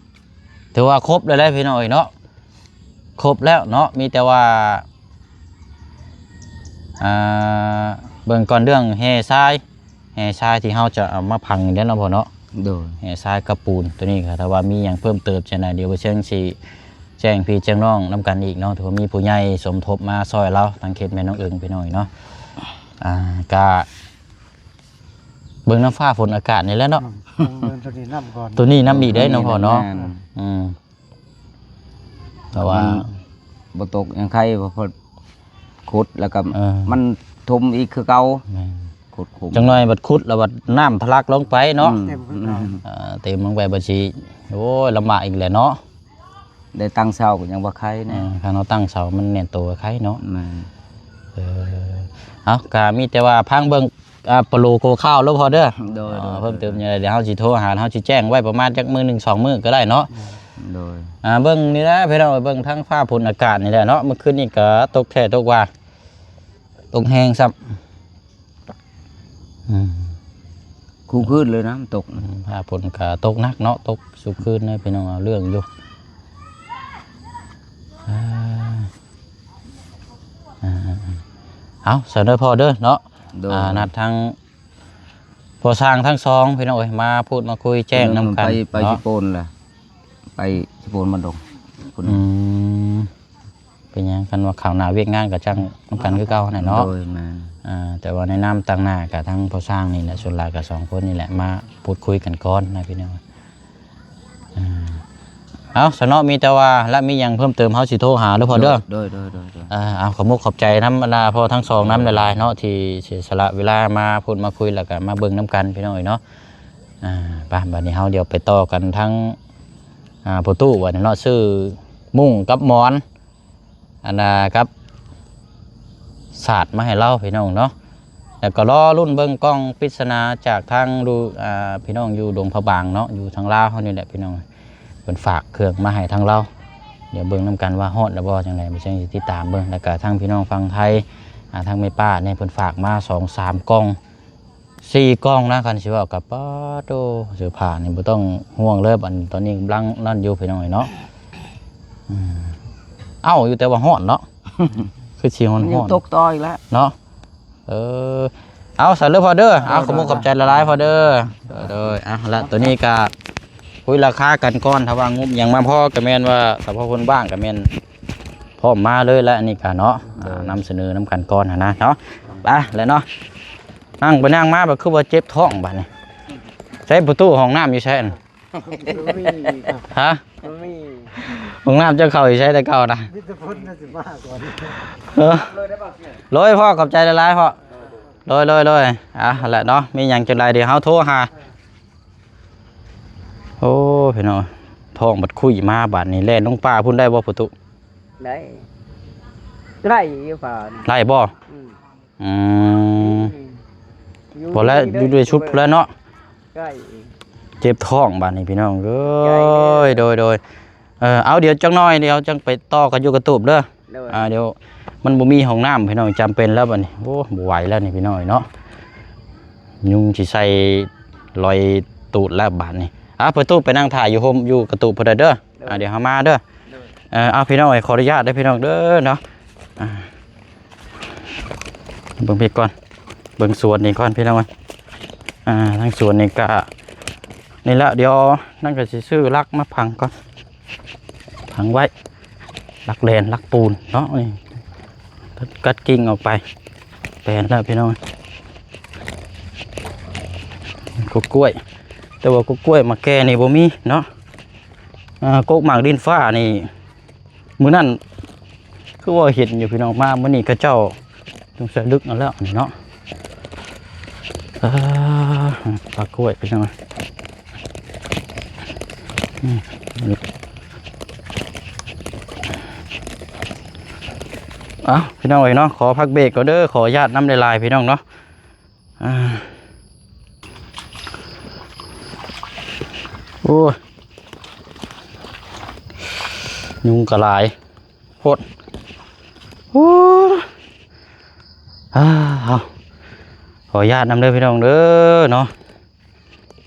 ຖືວ່າຄົບແລ້ວແຫຼະພີ່ນ້ອງເອີຍເນາະ ຄົບແລ້ວເນາະ. ມີແຕ່ວ່າ ອ່າ ເບິ່ງກ່ອນເລື່ອງແຮ່ຊາຍ ແຮ່ຊາຍທີ່ເຮົາຈະເອົາມາຝັງນີ້ແຫຼະເນາະພໍ່ເນາະ. ໂດຍ ແຮ່ຊາຍກັບປູນ ຕົວນີ້ກໍຖ້າວ່າມີຫຍັງເພີ່ມເຕີມຈັ່ງໃດ ດຽວບໍ່ເຊີງຊິແຈ້ງພີ່ແຈ້ງນ້ອງນຳກັນອີກເນາະ. ຖືວ່າມີຜູ້ໃຫຍ່ສົມທົບມາຊ່ອຍລາວ ທາງເຂດແມ່ນ້ອງເອີງພີ່ນ້ອງເນາະ. ອ່າ ກະເບິ່ງນຳຟ້າຝົນອາກາດນີ້ແຫຼະເນາະ. ອືມ ເບິ່ງຕົວນີ້ນຳກ່ອນ ຕົວນີ້ນຳອີກເດ້ເນາະພໍ່ເນາະ. ແມ່ນ ອືມ ເພາະວ່າມັນບໍ່ຕົກຍັງໄຄ ເພາະ ຂຸດແລ້ວກໍ ເອີ ມັນຖົມອີກຄືເກົ່າ. ແມ່ນ ຂຸດຂຸມ ຈັກໜ້ອຍບັດຂຸດແລ້ວບັດນ້ຳທະລັກລົງໄປເນາະ. ອືມ ເຕັມຄືເກົ່າ ອືມ ເອີ ເຕັມລົງໄປບັດຊິ ໂອ້ຍ ລຳບາກອີກແຫຼະເນາະ. ໄດ້ຕັ້ງເສົາກໍຍັງວ່າໄຄແດ່. ເອີ ຄັນເຮົາຕັ້ງເສົາມັນແໜ້ນໂຕກໍໄຄເນາະ. ແມ່ນ ເອີ ເອົາ ກໍມີແຕ່ວ່າຟັງເບິ່ງ ອ່າ ປະໂລໂຄຄາວໂລດພໍ່ເດີ. ໂດຍ ອ່າ ໂດຍ ເພີ່ມເຕີມຫຍັງໃດ ດຽວເຮົາຊິໂທຫາ ເຮົາຊິແຈ້ງໄວ້ປະມານຈັກມື້ໜຶ່ງສອງມື້ກໍໄດ້ເນາະ. ໂດຍ ອ່າ ເບິ່ງນີ້ແຫຼະພີ່ນ້ອງ ເບິ່ງທັງຟ້າຝົນອາກາດນີ້ແຫຼະເນາະ. ມື້ຄືນນີ້ກໍຕົກແທ້ຕົກວ່າ ຕົກແຮງຊ້ຳ. ອືມ ຄູ່ຄືນເລີຍນະ ມັນຕົກ ອືມ ຟ້າຝົນກໍຕົກໜັກເນາະ ຕົກຊຸກຄືນເລີຍພີ່ນ້ອງ ເອົາເລື່ອງຢູ່. ອ່າ ອ່າ ເອົາ ຊັ້ນເດີພໍ່ເດີເນາະ. ໂດຍ ອ່າ ນັດທາງພໍ່ຊ່າງທັງສອງພີ່ນ້ອງເອີຍ ມາພູດມາຄຸຍແຈ້ງນຳກັນ. ໄປ ໄປ ເນາະ ຊິໂປນລະ ໄປຊິໂປນບ້ານດົງພຸ້ນ. ອືມ ເປັນຫຍັງ ຄັນວ່າຄາວໜ້າວຽກງານກໍຈັ່ງນຳກັນຄືເກົ່າຫັ້ນແຫຼະເນາະ. ໂດຍ ແມ່ນ ອ່າ ແຕ່ວ່າໃນນາມຕາງໜ້າກໍທັງພໍ່ຊ່າງນີ້ແຫຼະ ສ່ວນຫຼາຍກໍສອງຄົນນີ້ແຫຼະ ມາພູດຄຸຍກັນກ່ອນນະພີ່ນ້ອງ. ອ່າ ເອົາ ສະເນາະ ມີແຕ່ວ່າ ລະມີຫຍັງເພີ່ມເຕີມ ເຮົາຊິໂທຫາເດີພໍ່ເດີ. ໂດຍ ໂດຍ ໂດຍ ໂດຍ ເອີ ເອົາ ຂອບມຸກຂອບໃຈນຳບັນດາພໍ່ທັງສອງນຳຫຼາຍໆເນາະ ທີ່ເສຍສະຫຼະເວລາມາພູດມາຄຸຍ ແລ້ວກໍມາເບິ່ງນຳກັນພີ່ນ້ອງເອີຍເນາະ. ອ່າ ໄປ ບັດນີ້ເຮົາດຽວໄປຕໍ່ກັນທາງ ອ່າ ພໍ່ຕູ້ບັດນີ້ເນາະ ຊື້ມຸ້ງກັບໝອນ ອັນນ່າ ກັບສາດມາໃຫ້ລາວພີ່ນ້ອງເນາະ. ແລ້ວກໍລໍລຸ້ນເບິ່ງກ່ອງປິດສະໜາຈາກທາງລູກ ອ່າ ພີ່ນ້ອງຢູ່ດົງພະບາງເນາະ ຢູ່ທາງລາວເຮົານີ້ແຫຼະພີ່ນ້ອງ ເພິ່ນຝາກເຄື່ອງມາໃຫ້ທາງລາວ. ດຽວເບິ່ງນຳກັນວ່າຮອດແລ້ວບໍ່ ຈັ່ງໃດ ບໍ່ເຊີງຊິຕິດຕາມເບິ່ງ. ແລ້ວກໍທາງພີ່ນ້ອງຝັ່ງໄທ ອ່າ ທາງແມ່ປ້ານີ້ເພິ່ນຝາກມາສອງສາມກ່ອງ ສີ່ກ່ອງນະ ຄັນຊິເວົ້າກັບ ປາໂຕ ເສື້ອຜ້ານີ້ບໍ່ຕ້ອງຫ່ວງເລີຍ. ອັນຕອນນີ້ກຳລັງນັ້ນຢູ່ພີ່ນ້ອງເນາະ. ອືມ ເອົ້າ ຢູ່ແຕ່ວ່າຮ້ອນເນາະ ຄືຊິຮ້ອນໆ ມັນຍັງຕົກຕໍ່ອີກແລ້ວເນາະ. ເອີ ເອົາ ຊັ້ນເດີພໍ່ເດີ ເອົາ ຂອບມຸກຂອບໃຈຫຼາຍໆພໍ່ເດີ. ໂດຍ ເອົາລະ ໂຕນີ້ກະຄຸຍລາຄາກັນກ່ອນ ຖ້າວ່າງົບຫຍັງມາພໍກໍແມ່ນວ່າ ສະເພາະຄົນບ້ານກໍແມ່ນ ພ້ອມມາເລີຍແຫຼະ ອັນນີ້ກະເນາະ. ໂດຍ ອ່າ ນຳສະເໜີນຳກັນກ່ອນຫັ້ນນະເນາະ. ໄປແຫຼະເນາະ ນັ່ງໄປນັ່ງມາ ບາດຄືວ່າເຈັບທ້ອງບາດນີ້. ໃຊ້ປະຕູຫ້ອງນ້ຳຢູ່ໃສຫັ້ນ? ບໍ່ມີ ຮະ? ບໍ່ມີ ຫ້ອງນ້ຳເຈົ້າເຂົ້າຢູ່ໃສແຕ່ເກົ່ານະ? ມີແຕ່ຄົນໜ້າຊິມາກ່ອນ. ເອີ ໂດຍ ພໍ່ ຂອບໃຈຫຼາຍໆພໍ່. ໂດຍ ໂດຍ ໂດຍ ອ່າ ຫັ້ນແຫຼະເນາະ ມີຫຍັງຈັ່ງໃດດຽວເຮົາໂທຫາ. ໂອ້ ພີ່ນ້ອງ ທ້ອງບັດຄຸຍມາບາດນີ້ ແລ່ນລົງປ່າພຸ້ນໄດ້ບໍ່ ປະຕູ? ໄດ້ ໄດ້ຢູ່ປ່ານີ້ ໄດ້ບໍ່? ອືມ ອືມ ຢູ່ ບໍ່ແລ້ວ ຢູ່ໃນຊຸດພຸ້ນແຫຼະເນາະ. ໄດ້ ເຈັບທ້ອງບາດນີ້ ພີ່ນ້ອງເອີຍ. ໂດຍ ໂດຍ ເອີ ເອົາ ດຽວຈັກໜ້ອຍ ດຽວຈັ່ງໄປຕໍ່ກັນຢູ່ກະຕູບເດີ. ໂດຍ ອ່າ ດຽວມັນບໍ່ມີຫ້ອງນ້ຳ ພີ່ນ້ອງ ຈຳເປັນແລ້ວບາດນີ້. ໂອ້ ບໍ່ໄຫວແລ້ວນີ້ ພີ່ນ້ອງເອີຍເນາະ ຍຸງຊິໃສ່ລອຍຕູດແລ້ວບາດນີ້. ອ່າ ປະຕູໄປນັ່ງຖ້າຢູ່ຮົ່ມ ຢູ່ກະຕູບພຸ້ນເດີ. ໂດຍ ອ່າ ດຽວເຮົາມາເດີ. ໂດຍ ເອີ ເອົາ ພີ່ນ້ອງເອີຍ ຂໍອະນຸຍາດເດີ ພີ່ນ້ອງເດີເນາະ. ອ່າ ເບິ່ງພີ້ກ່ອນ ເບິ່ງສວນນີ້ກ່ອນ ພີ່ນ້ອງເອີຍ. ອ່າ ທາງສວນນີ້ກະ ນີ້ແຫຼະ ດຽວນັ່ງກໍຊິຊື້ຫຼັກມາຝັງກ່ອນ ຝັງໄວ້ ຫຼັກແລ່ນ ຫຼັກປູນເນາະ. ນີ້ ຕັດ ຕັດກິ່ງອອກໄປ ແປນແລ້ວ ພີ່ນ້ອງ. ກົກກ້ວຍ ແຕ່ວ່າກົກກ້ວຍໝາກແກ່ນີ້ບໍ່ມີເນາະ. ອ່າ ກົກໝາກດິນຟ້ານີ້ ມື້ນັ້ນຄືວ່າເຫັນຢູ່ ພີ່ນ້ອງ ມາມື້ນີ້ເຂົາເຈົ້າສົງໄສລຶກເອົາແລ້ວນີ້ເນາະ. ເອີ ປາກ້ວຍ ພີ່ນ້ອງ ອືມ. ເອົ້າ ພີ່ນ້ອງເອີຍເນາະ ຂໍພັກເບຣກກ່ອນເດີ ຂໍອະນຸຍາດນຳຫຼາຍໆ ພີ່ນ້ອງເນາະ. ອ່າ ໂອ້ຍ ຍຸງກໍຫຼາຍໂພດ. ໂອ້ ອ່າ ເອົາ ຂໍອະນຸຍາດນຳເດີພີ່ນ້ອງເດີເນາະ.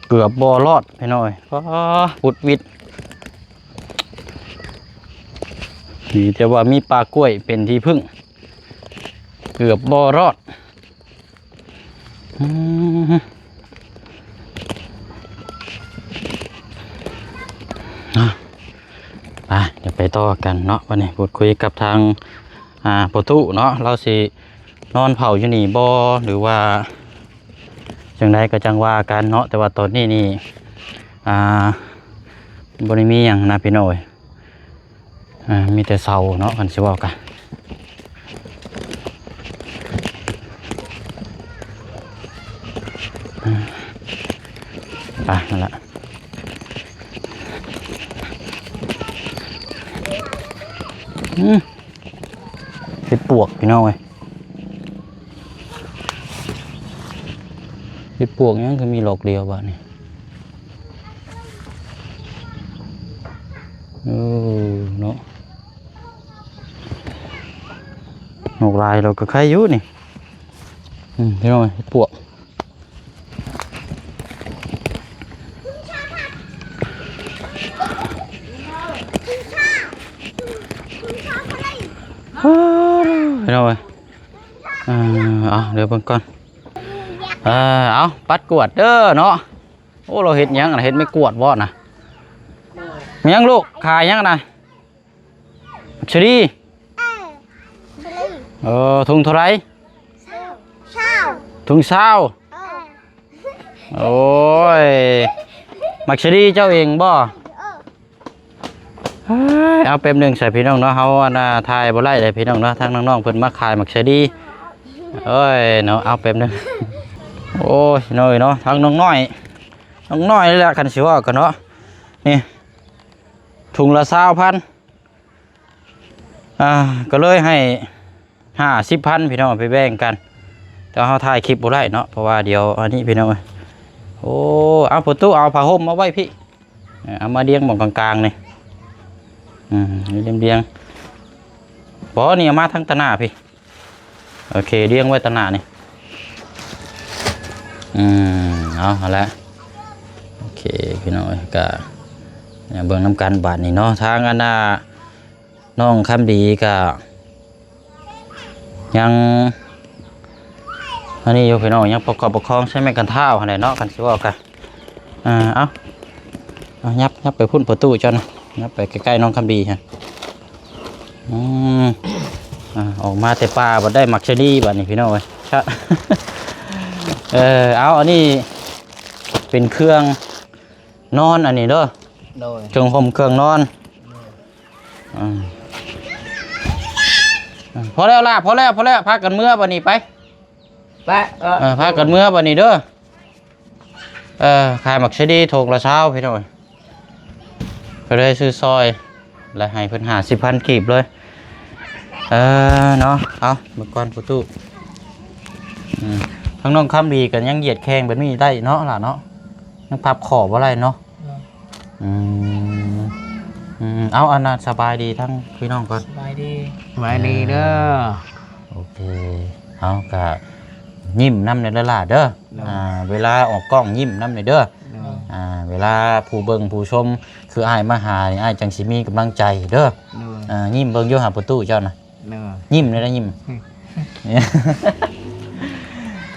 ເກືອບບໍ່ລອດພີ່ນ້ອງເອີຍ ປ້າ ຫວຸດຫວິດ ດີແຕ່ວ່າມີປ່າກ້ວຍເປັນທີ່ເພິ່ງ ເກືອບບໍ່ລອດ. ອືມ ອ່ະ ໄປ ດຽວໄປຕໍ່ກັນເນາະ ບັດນີ້ ພູດຄຸຍກັບທາງ ອ່າ ພໍ່ຕູ້ເນາະ ລາວຊິນອນເຝົ້າຢູ່ນີ້ບໍ່ ຫຼືວ່າຈັ່ງໃດກໍຈັ່ງວ່າກັນເນາະ. ແຕ່ວ່າຕອນນີ້ນີ້ ອ່າ ບໍ່ໄດ້ມີຫຍັງນະພີ່ນ້ອງເອີຍ ອ່າ ມີແຕ່ເສົາເນາະ ຄັນຊິເວົ້າກະ ອ່າ ໄປ ນັ້ນລະ ອືມ ເຫັດປວກພີ່ນ້ອງເອີຍ ເຫັດປວກຫຍັງຄືມີດອກດຽວບາດນີ້. ເອີ ເນາະ ດອກຫຼາຍແລ້ວກໍໄຄຢູ່ນີ້. ອືມ ພີ່ນ້ອງເອີຍ ເຫັດປວກ ພີ່ນ້ອງເອີຍ. ເອີ ເອົາ ດຽວເບິ່ງກ່ອນ ເອີ ເອົາ ປັດກວາດເດີເນາະ. ໂອ້ ລາວເຮັດຫຍັງນະ ເຮັດໄມ້ກວາດບໍ່ນະ? ແມ່ນຫຍັງລູກ ຂາຍຫຍັງນະ? ສາລີ ເອີ ສາລີ ເອີ ທຸງເທົ່າໃດ? ຊາວ ຊາວ ທຸງຊາວ ເອີ ໂອ້ຍ ໝາກສາລີເຈົ້າເອງບໍ່? ເອີ ເອີຍ ເອົາແປັບໜຶ່ງໃສ່ພີ່ນ້ອງເນາະ ເຮົາອັນນ່າຖ່າຍບໍ່ໄດ້ເດ້ພີ່ນ້ອງເນາະ ທາງນ້ອງໆເພິ່ນມາຂາຍໝາກສາລີ. ເອີຍເນາະ ເອົາແປັບໜຶ່ງ ໂອ້ຍ ນ້ອຍເນາະ ທາງນ້ອງນ້ອຍ ນ້ອງນ້ອຍນີ້ແຫຼະ ຄັນຊິເວົ້າກັນເນາະ ນີ້ ທຸງລະຊາວພັນ ອ່າ ກໍເລີຍໃຫ້ຫ້າສິບພັນ ພີ່ນ້ອງ ໄປແບ່ງກັນ ແຕ່ວ່າເຮົາຖ່າຍຄລິບບໍ່ໄດ້ເນາະ ເພາະວ່າດຽວອັນນີ້ພີ່ນ້ອງເອີຍ. ໂອ້ ເອົາ ປະຕູ ເອົາຜ້າຫົ່ມມາໄວ້ພີ້ ເອົາມາລຽງໝ່ອງກາງໆນີ້ ອືມ ລຽງໆ ບໍ່ ນີ້ເອົາມາທາງຕາໜ້າພີ້. ໂອເຄ ລຽງໄວ້ຕາໜ້ານີ້ ອືມ ເອົາ ຫັ້ນແຫຼະ ໂອເຄ ພີ່ນ້ອງເອີຍ ກະເບິ່ງນຳກັນບາດນີ້ເນາະ ທາງອັນນ່າ ນ້ອງຄຳດີກະຍັງອັນນີ້ຢູ່ພີ່ນ້ອງ ຍັງປະກອບປະຄອງໃຊ້ໄມ້ກັນທ້າວຫັ້ນແຫຼະເນາະ ຄັນຊິເວົ້າກະ ອ່າ ເອົາ ເອົາ ຍັບ ຍັບໄປພຸ້ນ ປະຕູເຈົ້ານະ ຍັບໄປໃກ້ໆ ນ້ອງຄຳດີຫັ້ນ ອືມ ອ່າ ອອກມາແຕ່ປ່າ ບັດໄດ້ໝາກສາລີ ບັດນີ້ພີ່ນ້ອງເອີຍ ຊະ ເອີ ເອົາ ອັນນີ້ເປັນເຄື່ອງນອນ ອັນນີ້ເດີ ໂດຍ ເຄື່ອງຫົ່ມເຄື່ອງນອນ ໂດຍ ອ່າ ພໍແລ້ວລະ ພໍແລ້ວ ພໍແລ້ວ ພາກັນເມືອບັດນີ້ໄປ ໄປ ເອີ ເອີ ພາກັນເມືອບັດນີ້ເດີ ເອີ ຂາຍໝາກສາລີຖົງລະຊາວ ພີ່ນ້ອງ ກໍເລີຍຊື້ຊອຍ ແລະໃຫ້ເພິ່ນຫ້າສິບພັນກີບເລີຍ ເອີ ເນາະ ເອົາ ເບິ່ງກ່ອນ ປະຕູ ອືມ ທາງນ້ອງຄຳດີກໍຍັງຢຽດແຂ້ງແບບນີ້ໄດ້ເນາະ ຫຼານເນາະ ຍັງປັບຂໍ້ບໍ່ໄດ້ເນາະ ໂດຍ ອືມ ອືມ ເອົາ ອັນນ່າ ສະບາຍດີທັງພີ່ນ້ອງກ່ອນ ສະບາຍດີ ສະບາຍດີເດີ ໂອເຄ ເຮົາກະຍິ້ມນຳແດ່ເດີຫຼ້າເດີ ໂດຍ ອ່າ ເວລາອອກກ້ອງຍິ້ມນຳແດ່ເດີ ໂດຍ ອ່າ ເວລາຜູ້ເບິ່ງຜູ້ຊົມ ຄືອ້າຍມາຫານີ້ ອ້າຍຈັ່ງຊິມີກຳລັງໃຈເດີ ໂດຍ ອ່າ ຍິ້ມເບິ່ງຢູ່ຫາປະຕູເຈົ້ານະ ໂດຍ ຍິ້ມແດ່ ຍິ້ມ ອືມ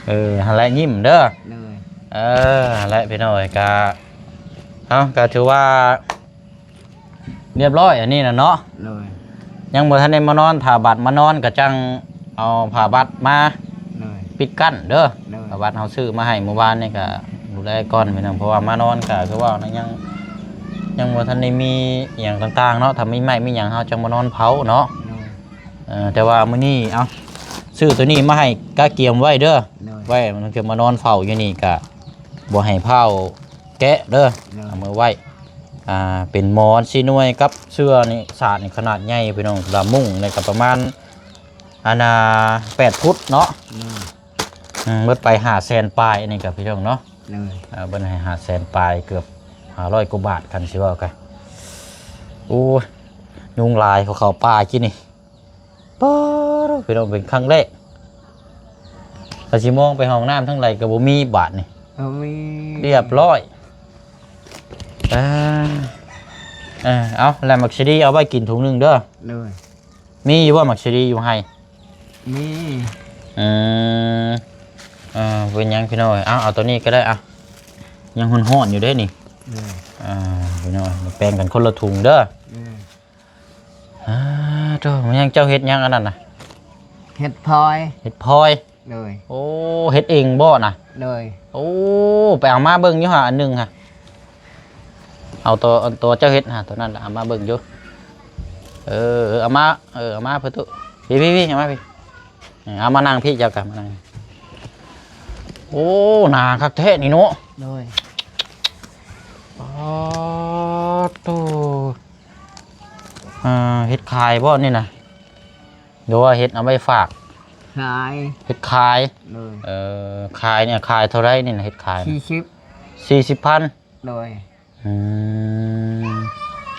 ເອີ ຫັ້ນແຫຼະ ຍິ້ມເດີ ໂດຍ ເອີ ຫັ້ນແຫຼະ ພີ່ນ້ອງເອີຍ ກະ ເອົ້າ ກະຖືວ່າ ຮຽບຮ້ອຍ ອັນນີ້ນະເນາະ ໂດຍ ຍັງບໍ່ທັນໄດ້ມານອນ ຖ້າບັດມານອນກະຈັ່ງເອົາຜ້າບັດມາ ໂດຍ ປິດກັ້ນເດີ ໂດຍ ຜ້າບັດເຮົາຊື້ມາໃຫ້ມື້ວານນີ້ກະດູແລກ່ອນພີ່ນ້ອງ ເພາະວ່າມານອນກະຄືວ່ານະ ຍັງ ຍັງບໍ່ທັນໄດ້ມີອີ່ຫຍັງຕ່າງໆເນາະ ຖ້າມີໄມ້ມີຫຍັງເຮົາຈັ່ງມານອນເຜົາເນາະ ໂດຍ ເອີ ແຕ່ວ່າມື້ນີ້ ເອົ້າ ຊື້ໂຕນີ້ມາໃຫ້ກະກຽມໄວ້ເດີ ໂດຍ ໄວ້ມັນເກີດມານອນເຝົ້າຢູ່ນີ້ກະບໍ່ໃຫ້ພ້າວແກະເດີ ໂດຍ ເອົາມາໄວ້ ອ່າ ເປັນໝອນສີ່ໜ່ວຍກັບເສື່ອນີ້ ສາດນີ້ຂະໜາດໃຫຍ່ພີ່ນ້ອງ ລະມຸ້ງນີ້ກະປະມານ ອັນນ່າ ແປດຟຸດເນາະ. ອືມ ອືມ ເບິດໄປຫ້າແສນປາຍ ອັນນີ້ກໍພີ່ນ້ອງເນາະ. ເອີ ເອີ ເບິດໃຫ້ຫ້າແສນປາຍ ເກືອບຫ້າຮ້ອຍກວ່າບາດ ຄັນຊິເວົ້າກະ. ໂອ້ຍ ຍຸງຫຼາຍ ເຂົາເຂົ້າປ່າກິນນີ້. ປາດໂທ້ ພີ່ນ້ອງ ເປັນຄັ້ງແລກ ກໍຊິມອງໄປຫ້ອງນ້ຳທາງໃດກໍບໍ່ມີບາດນີ້. ບໍ່ມີ ລຽບຮ້ອຍ. ເອີ ເອີ ເອົາ ແລ້ວໝາກສາລີເອົາໄວ້ກິນຖົງໜຶ່ງເດີ. ໂດຍ. ມີຢູ່ບໍ່ໝາກສາລີຢູ່ໄຮ່? ມີ. ອືມ ເອີ ເປັນຫຍັງພີ່ນ້ອງເອີຍ ເອົາ ເອົາໂຕນີ້ກໍໄດ້ ເອົາ ຍັງຮ້ອນໆຢູ່ເດ້ນີ້. ໂດຍ. ເອີ ພີ່ນ້ອງ ແບ່ງກັນຄົນລະຖົງເດີ. ໂດຍ. ອາ ໂທ້ ມັນຍັງ ເຈົ້າເຮັດຫຍັງອັນນັ້ນນະ? ເຫັດພອຍ. ເຫັດພອຍ. ໂດຍ. ໂອ້ ເຮັດເອງບໍ່ນະ? ໂດຍ. ໂອ້ ໄປເອົາມາເບິ່ງຢູ່ຫາອັນໜຶ່ງຫາ ເອົາໂຕ ອັນໂຕເຈົ້າເຮັດຫາ ໂຕນັ້ນລະ ເອົາມາເບິ່ງຢູ່. ເອີ ເອີ ເອົາມາ ເອີ ເອົາມາເພິ່ນຕຸ ພີ້ໆໆ ເອົາມາພີ້ ເອີ ເອົາມານັ່ງພີ້ ເຈົ້າກໍມານັ່ງ. ໂອ້ ໜາຄັກແທ້ນີ້ເນາະ. ໂດຍ. ປາດໂທ້ ອ່າ ເຮັດຂາຍບໍ່ນີ້ນະ ຫຼືວ່າເຮັດເອົາໄວ້ຝາກ? ຂາຍ. ເຮັດຂາຍ. ໂດຍ. ເອີ ຂາຍນີ້ຂາຍເທົ່າໃດນີ້ນະ ເຮັດຂາຍ? ສີ່ສິບ. ສີ່ສິບພັນ. ໂດຍ. ອືມ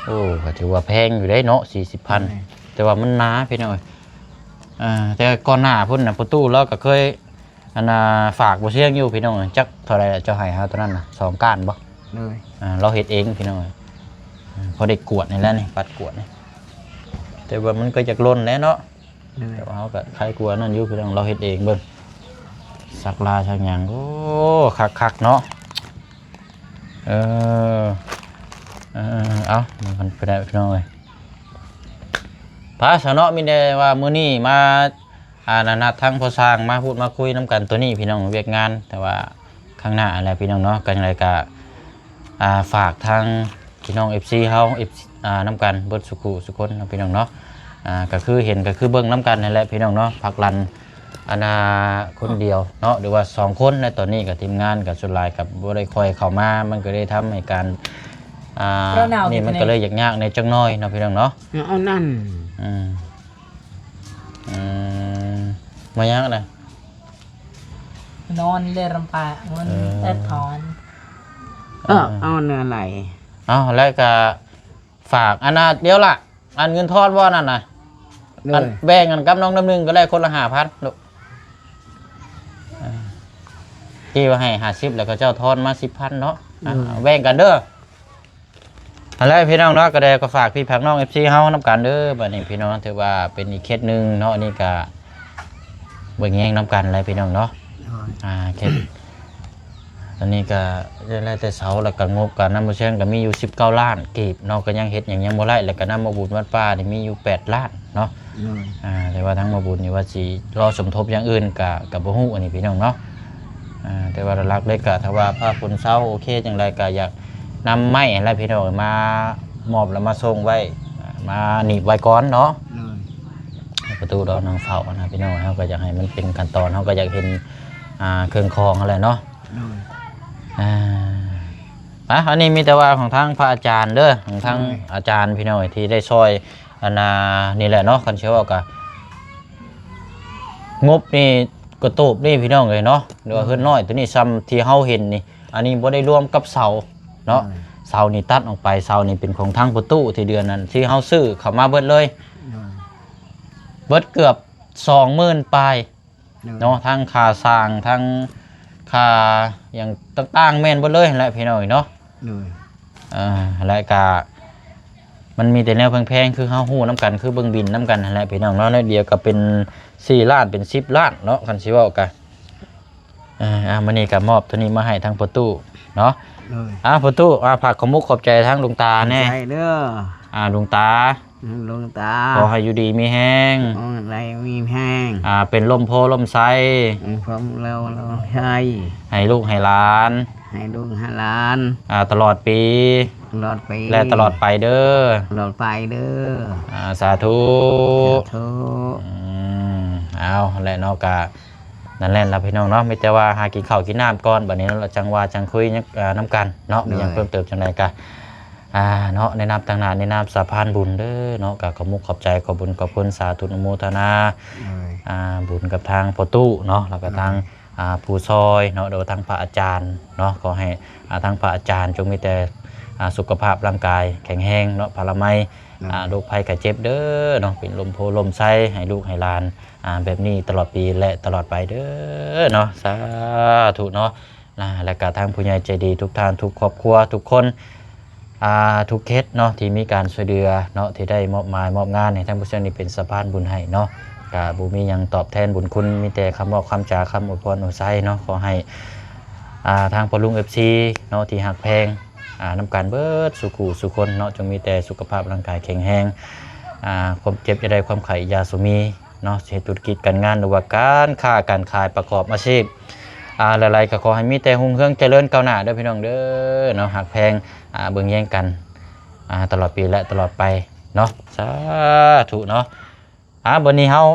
ໂອ້ ກໍຖືວ່າແພງຢູ່ເດ້ເນາະ ສີ່ສິບພັນ. ໂດຍ. ແຕ່ວ່າມັນໜາພີ່ນ້ອງເອີຍ. ອ່າ ແຕ່ກ່ອນໜ້າພຸ້ນນະ ພໍ່ຕູ້ລາວກໍເຄີຍ ອັນນ່າ ຝາກບໍ່ຊຽງຢູ່ພີ່ນ້ອງ ຈັກເທົ່າໃດລະ ເຈົ້າໃຫ້ເຮົາຕອນນັ້ນນະ ສອງກ້ານບໍ່? ໂດຍ. ອ່າ ລາວເຮັດເອງພີ່ນ້ອງ ພໍໄດ້ກວດນີ້ແຫຼະນີ້ ປັດກວດນີ້ ແຕ່ວ່າມັນກໍຢາກຫຼົ່ນແຫຼະເນາະ. ໂດຍ. ແຕ່ວ່າເຮົາກໍໄຄກວ່ານັ້ນຢູ່ພີ່ນ້ອງ ລາວເຮັດເອງເບິ່ງ ສັກລາສັກຫຍັງ ໂອ້ ຄັກໆເນາະ. ເອີ ເອີ ເອົາ ມັນໄປໄດ້ພີ່ນ້ອງເອີຍ ພາຊະເນາະ ມີແຕ່ວ່າມື້ນີ້ມາ ອ່າ ນັດທາງພໍ່ຊ່າງມາພູດມາຄຸຍນຳກັນໂຕນີ້ພີ່ນ້ອງ ວຽກງານ ແຕ່ວ່າຄັ້ງໜ້າຫັ້ນແຫຼະພີ່ນ້ອງເນາະ. ກໍຈັ່ງໃດກໍ ອ່າ ຝາກທາງພີ່ນ້ອງເອັຟຊີເຮົາ ເອັຟ ອ່າ ນຳກັນເບິດສູ່ຄູ່ສູ່ຄົນເນາະພີ່ນ້ອງເນາະ. ອ່າ ກໍຄືເຫັນກໍຄືເບິ່ງນຳກັນຫັ້ນແຫຼະພີ່ນ້ອງເນາະ ພັກລັນ ອັນນ່າ ຄົນດຽວເນາະ ຫຼືວ່າສອງຄົນໃນຕອນນີ້ ກໍທີມງານກໍສ່ວນຫຼາຍກໍບໍ່ໄດ້ຄ່ອຍເຂົ້າມາ ມັນກໍເລີຍທຳໃຫ້ການ ອ່າ ນີ້ມັນກໍເລີຍຍາກໆແດ່ຈັກໜ້ອຍເນາະພີ່ນ້ອງເນາະ. ເອົານັ້ນ ອືມ ອືມ ມາຍັງນະ? ນອນເລຣຳປາ ມັນ ເອີ ແອດຖອນ ເອີ ເອີ ເອົາເນື້ອໄຫຼ. ເອົາ ແລ້ວກະຝາກ ອັນນ່າ ດຽວລະ ອັນເງິນທອນບໍ່ນັ້ນນະ? ໂດຍ. ອັນແບ່ງກັນກັບນ້ອງນ້ຳໜຶ່ງກໍໄດ້ຄົນລະຫ້າພັນລູກ. ເອີ ເກວ່າໃຫ້ຫ້າສິບ ແລ້ວກໍເຈົ້າທອນມາສິບພັນເນາະ. ໂດຍ. ອ່າ ແບ່ງກັນເດີ. ຫັ້ນແຫຼະພີ່ນ້ອງເນາະ ກໍໄດ້ກໍຝາກພີ່ຝາກນ້ອງເອັຟຊີເຮົານຳກັນເດີ. ບັດນີ້ພີ່ນ້ອງ ຖືວ່າເປັນອີກເຂດໜຶ່ງເນາະ ອັນນີ້ກໍເບິ່ງແຍງນຳກັນແຫຼະພີ່ນ້ອງເນາະ. ໂດຍ. ອ່າ ເຂດ ອັນນີ້ກໍແລ້ວແຕ່ເສົາ ແລ້ວກໍງົບ ກໍນຳບໍ່ແຊງກໍມີຢູ່ສິບເກົ້າລ້ານກີບເນາະ ກໍຍັງເຮັດຫຍັງຍັງບໍ່ໄດ້ ແລ້ວກໍນຳໝໍບຸນວັດປ່ານີ້ມີຢູ່ແປດລ້ານເນາະ. ໂດຍ. ອ່າ ແຕ່ວ່າທາງໝໍບຸນນີ້ວ່າຊິລໍສົມທົບຢ່າງອື່ນກໍ ກໍບໍ່ຮູ້ ອັນນີ້ພີ່ນ້ອງເນາະ. ອ່າ ແຕ່ວ່າຫຼັກໆເລີຍກໍຖ້າວ່າຟ້າຝົນເຊົາໂອເຄຈັ່ງໃດກໍຢາກນຳໄມ້ຫັ້ນແຫຼະພີ່ນ້ອງ ມາມອບແລ້ວມາສົ່ງໄວ້ ມາໜີບໄວ້ກ່ອນເນາະ. ໂດຍ. ປະຕູດອກນາງເຝົ້ານະພີ່ນ້ອງ ເຮົາກໍຢາກໃຫ້ມັນເປັນຂັ້ນຕອນ ເຮົາກໍຢາກເຫັນ ອ່າ ເຄື່ອງຂອງຫັ້ນແຫຼະເນາະ. ໂດຍ. ອ່າ ອ່ະ ອັນນີ້ມີແຕ່ວ່າຂອງທາງພະອາຈານເດີ ຂອງທາງ ໂດຍ ອາຈານພີ່ນ້ອງ ທີ່ໄດ້ຊ່ອຍ ອັນນ່າ ນີ້ແຫຼະເນາະ ຄັນຊິເວົ້າກະ ງົບນີ້ກະໂຕບນີ້ພີ່ນ້ອງເອີຍເນາະ ຫຼືວ່າ ໂດຍ ເຮືອນນ້ອຍໂຕນີ້ ຊ່ຳທີ່ເຮົາເຫັນນີ້ ອັນນີ້ບໍ່ໄດ້ລວມກັບເສົາເນາະ. ໂດຍ. ເສົານີ້ຕັດອອກໄປ ເສົານີ້ເປັນຂອງທາງປະຕູທີ່ເດືອນນັ້ນ ທີ່ເຮົາຊື້ເຂົ້າມາເບິດເລີຍ. ໂດຍ. ເບິດເກືອບສອງໝື່ນປາຍ ໂດຍ ເນາະ ທັງຄ່າສ້າງ ທັງຄ່າຫຍັງຕ່າງໆ ແມ່ນເບິດເລີຍຫັ້ນແຫຼະພີ່ນ້ອງເອີຍເນາະ. ໂດຍ. ເອີ ແລະກະມັນມີແຕ່ແນວແພງໆ ຄືເຮົາຮູ້ນຳກັນ ຄືເບິ່ງບິນນຳກັນຫັ້ນແຫຼະພີ່ນ້ອງເນາະ. ໜ້ອຍດຽວກໍເປັນສີ່ລ້ານ ເປັນສິບລ້ານເນາະ ຄັນຊິເວົ້າກະ. ເອີ ອ່າ ມື້ນີ້ກໍມອບໂຕນີ້ມາໃຫ້ທາງປະຕູເນາະ. ໂດຍ. ອ່າ ປະຕູ ອ່າ ຝາກຂອບມຸກຂອບໃຈທາງຫຼວງຕາແດ່. ຂອບໃຈເດີ. ອ່າ ຫຼວງຕາ ອືມ ຫຼວງຕາ ຂໍໃຫ້ຢູ່ດີມີແຮງ ຂໍໃຫ້ມີແຮງ ອ່າ ເປັນລົມໂພລົມໄຊ ເປັນລົມໂພລົມໄຊ ໃຫ້ລູກໃຫ້ຫຼານ ໃຫ້ລູກໃຫ້ຫຼານ ອ່າ ຕະຫຼອດປີ ຕະຫຼອດປີ ແລະຕະຫຼອດໄປເດີ ຕະຫຼອດໄປເດີ. ອ່າ ສາທຸ ສາທຸ. ອືມ ເອົາແຫຼະເນາະ ກະນັ້ນແຫຼະລະພີ່ນ້ອງເນາະ ມີແຕ່ວ່າຫາກິນເຂົ້າກິນນ້ຳກ່ອນ ບັດນີ້ເນາະ ແລ້ວຈັ່ງວ່າຈັ່ງຄຸຍນຳກັນເນາະ. ໂດຍ. ມີຫຍັງເພີ່ມເຕີມຈັ່ງໃດກະ ອ່າເນາະ ໃນນາມ ທາງໜ້າ ໃນນາມສະພານບຸນເດີເນາະ ກໍຂອບມຸກຂອບໃຈ ຂອບບຸນຂອບຄຸນ ສາທຸອະນຸໂມທະນາ ໂດຍ ອ່າ ບຸນກັບທາງພໍ່ຕູ້ເນາະ ແລ້ວກໍ ໂດຍ ທາງ ອ່າ ຜູ້ຊ່ອຍເນາະ ແລ້ວກໍທາງພະອາຈານເນາະ ຂໍໃຫ້ ອ່າ ທາງພະອາຈານຈົ່ງມີແຕ່ ອ່າ ສຸຂະພາບຮ່າງກາຍແຂງແຮງເນາະ ພະລາໄມ ໂດຍ ອ່າ ໂລກໄພໄຂ້ເຈັບເດີເນາະ ເປັນລົມໂພລົມໄຊໃຫ້ລູກໃຫ້ຫຼານ ອ່າ ແບບນີ້ຕະຫຼອດປີ ແລະ ຕະຫຼອດໄປເດີເນາະ ສາທຸເນາະ. ນະ ແລະກະທາງຜູ້ໃຫຍ່ໃຈດີທຸກທ່ານ ທຸກຄອບຄົວ ທຸກຄົນ ອ່າ ທຸກເຂດເນາະ ທີ່ມີການຊ່ວຍເຫຼືອເນາະ ທີ່ໄດ້ມອບໝາຍມອບງານໃຫ້ທາງຜູ້ຊ່ວຍນີ້ເປັນສະພານບຸນໃຫ້ເນາະ ກະບໍ່ມີຫຍັງຕອບແທນບຸນຄຸນ ມີແຕ່ຄຳເວົ້າຄຳຈາ ຄຳອວຍພອນອວຍໄຊເນາະ ຂໍໃຫ້ ອ່າ ທາງພໍ່ລຸງ ເອັຟຊີ ເນາະ ທີ່ຮັກແພງ ອ່າ ນຳກັນເບິດສູ່ຄູ່ສູ່ຄົນເນາະ ຈົ່ງມີແຕ່ສຸຂະພາບຮ່າງກາຍແຂງແຮງ ອ່າ ຄວາມເຈັບຢ່າໄດ້ ຄວາມໄຂ້ຢ່າສູ່ມີ ເນາະ ເຮັດທຸລະກິດການງານ ຫຼືວ່າການຄ້າການຂາຍ ປະກອບອາຊີບ ອ່າ ຫຼາຍໆ ກໍຂໍໃຫ້ມີແຕ່ຮຸ່ງເຮືອງຈະເລີນກ້າວໜ້າເດີພີ່ນ້ອງເດີເນາະ ຮັກແພງ ອ່າ ເບິ່ງແຍງກັນ ອ່າ ຕະຫຼອດປີ ແລະ ຕະຫຼອດໄປເນາະ ສາທຸເນາະ. ອ່າ ບັດນີ້ເຮົາ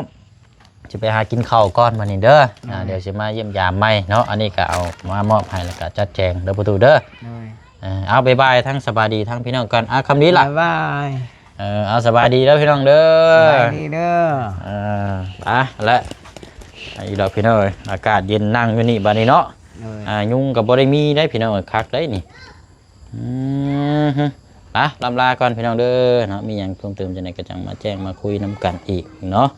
ຊິໄປຫາກິນເຂົ້າກ່ອນບັດນີ້ເດີ ໂດຍ ອ່າ ດຽວຊິມາຢ້ຽມຢາມໃໝ່ເນາະ ອັນນີ້ກໍເອົາມາມອບໃຫ້ ແລ້ວກໍຈັດແຈງເດີພໍ່ຕູ້ເດີ ໂດຍ ເອີ ເອົາ ບາຍບາຍ ທັງສະບາຍດີທັງພີ່ນ້ອງກ່ອນ ອ່າ ຄຳດີລະ ບາຍບາຍ ເອີ ເອົາ ສະບາຍດີເດີພີ່ນ້ອງເດີ ສະບາຍດີເດີ ເອີ ໄປລະ ອີກດອກພີ່ນ້ອງເອີຍ ອາກາດເຢັນ ນັ່ງຢູ່ນີ້ບາດນີ້ເນາະ ໂດຍ ອ່າ ຍຸງກໍບໍ່ໄດ້ມີໄດ໋ພີ່ນ້ອງເອີຍ ຄັກໄດ໋ນີ້ ອືມ ໄປ ລ່ຳລາກ່ອນພີ່ນ້ອງເດີເນາະ ມີຫຍັງເພີ່ມເຕີມຈັ່ງໃດກໍຈັ່ງມາແຈ້ງມາຄຸຍນຳກັນອີກເນາະ